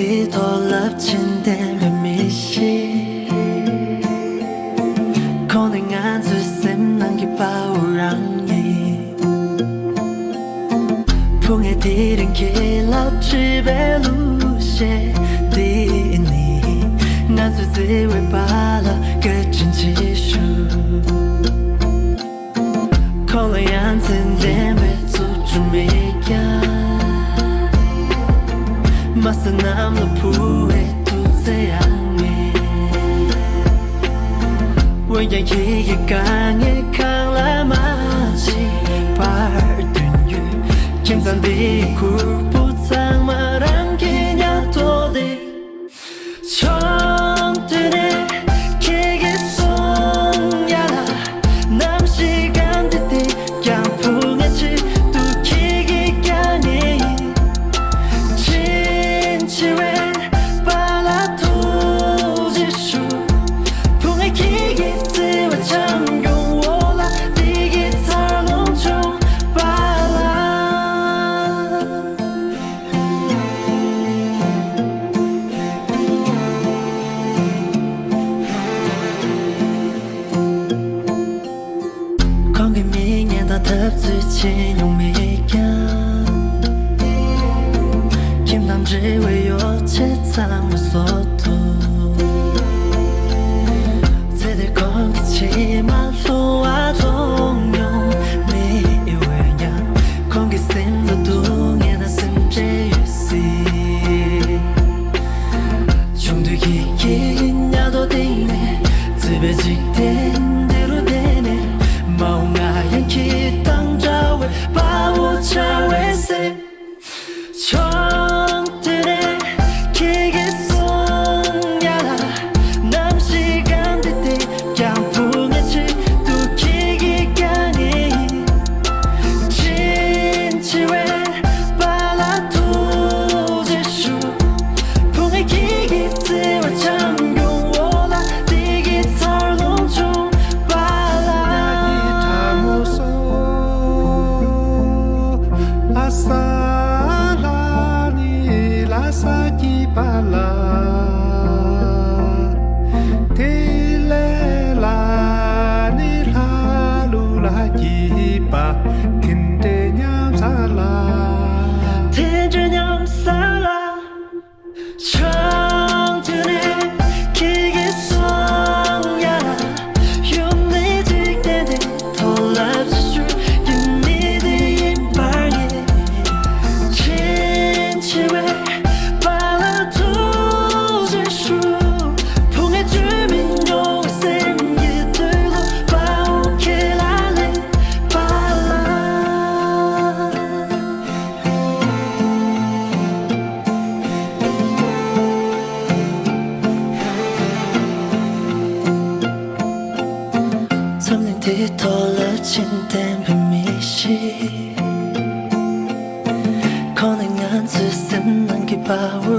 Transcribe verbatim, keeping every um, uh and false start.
དེའི་ཐོག་རླབས་ཆེན་ལྡན་པའི་མི་ཞིག་ཁོང་ནི་ང་ཚོའི་སེམས་ནང་གི་དཔའ་བོ་རང་ཡིན། ཕུ་ངེ་དེ་རིང་ཁྱེད་ལ་བྲིས་པའི་གླུ་གཞས་འདི་ནི། ང་ཚོའི་བརྩེ་བའི་པཱ་ལགས་བཀའ་དྲིན་ཆེ་ཞུ། ཁོང་ལ་ཡ་མཚན་ལྡན་པའི་རྩུབ་སྤྱོད་མེད་ཀྱང་། མ་ཟད་གནམ་ལ་འཕུར་བའི་ཐུགས་བརྩེ་ཡང་མེད། འོན་ཀྱང་ཁྱེད་ཀྱི་དཀའ་ངལ་གང་ལ་མ་མཆིས་པར་དོན་ཡོད། ཁྱིམ་ཚང་འདིའི་ཁུར་པོ་ཚང་མ་རང་གི་ཉག་ཐོག་ཏུ། ཆུང་དུས་ནས་ཁྱེད་ཀྱི་གསུང་ཡ་ལ་ནམ་ཞིག་གམ་དེ་དེ་ཀྱང་ཕུ་ངེ་ཆེད་དུ་ཁྱེད་ཀྱི་དཀའ་ངལ་ཡིན། ཕྱིན་ཆད་པའི་པཱ་ལགས་ཐུགས་རྗེ་ཞུ། ཕུ་ངེ་ཁྱེད་ཀྱི་བརྩེ་བ་བྱམས་སྐྱོང་འོག་ལ་བདེ་སྐྱིད་འཚར་ལོངས་བྱུང་པཱ་ལགས། ཁོང་གི་མིང་སྙན་དང་འཐབ་རྩོད་བྱེད་མྱོང་མེད་ཀྱང་། ཁྱིམ་དང་འབྲེལ་བའི་ཡོ་བྱད་ཚང་མ་བཟོ་ཐུབ། ཚེ་འདིར་ཁོང་གི་མཆིལ་མ་ལྷུང་བ་མཐོང་མྱོང་མེད་འོན་ཀྱང་། ཁོང་གི་སེམས་ལ་སྡུག་བསྔལ་དང་སེམས་ཁྲལ་ཡོད་སྲིད། ཆུང་དུས་ཁྱེད་ཀྱི་ཉག་ཐོག་སྟེང་ནས་བརྩེ་བའི་འཇིག་རྟེན་འདི་རུ་བསྡད་ནས། མ་འོངས་ང་ཡང་ཁྱེད་དང་འདྲ་བའི་དཔའ་བོ་ཆགས་པའི་སེམས། ཆུང་དུས་ནས་ཁྱེད་ཀྱི་གསུང་ཡ་ལ་ནམ་ཞིག་གམ་དེ་དེ་ཀྱང་ཕུ་ངེ་ཆེད་དུ་ཁྱེད་ཀྱི་དཀའ་ངལ་ཡིན། ཕྱིན་ཆད་པའི་པཱ་ལགས་ཐུགས་རྗེ་ཞུ། ཕུ་ངེ་ཁྱེད་ཀྱི་བརྩེ་བ་བྱམས་སྐྱོང་འོག་ལ་བདེ་སྐྱིད་འཚར་ལོངས་བྱུང་པཱ་ལགས། ལྷ་ས་ལ་ནི་ལྷ་ས་ཀྱི་པཱ་ལགས། ཐེ་ལེ་ལ་ནི་ལྷ་ལུ་ལ་ཀྱི་པཱ་ཐིན་ཏེ་ཉམས་ས་ལ། ཐེ་ཏྲེ་ཉམས་ས་ལ། ཆང་དུ་ནས་ཁྱེད་ཀྱི་གསུང་ཡ་ཡུམ་ནི་འཇིག་རྟེན་འདི་ཐོག་ལ་ཞུ་ཡིན་མི་འདི་ཡིན་པར་ངེས། ཕྱིན་ཆད་པའི་པཱ་ལགས་ཐུགས་རྗེ་ཞུ། ཕུ་ངེ་བཅོས་མིན་འགྲོ་བའི་སེམས་ཀྱི་འདོད་བློ་དཔའ་བོ་ཁྱེད་ལ་ལེན་པཱ་ལགས། འཛམ་གླིང་འདིའི་ཐོག་ལ་ཕྱིན་ལྡན་པའི་མི་ཞིག་ཁོང་ནི་ང་ཚོའི་སེམས་ནང་གི་དཔའ་བོ།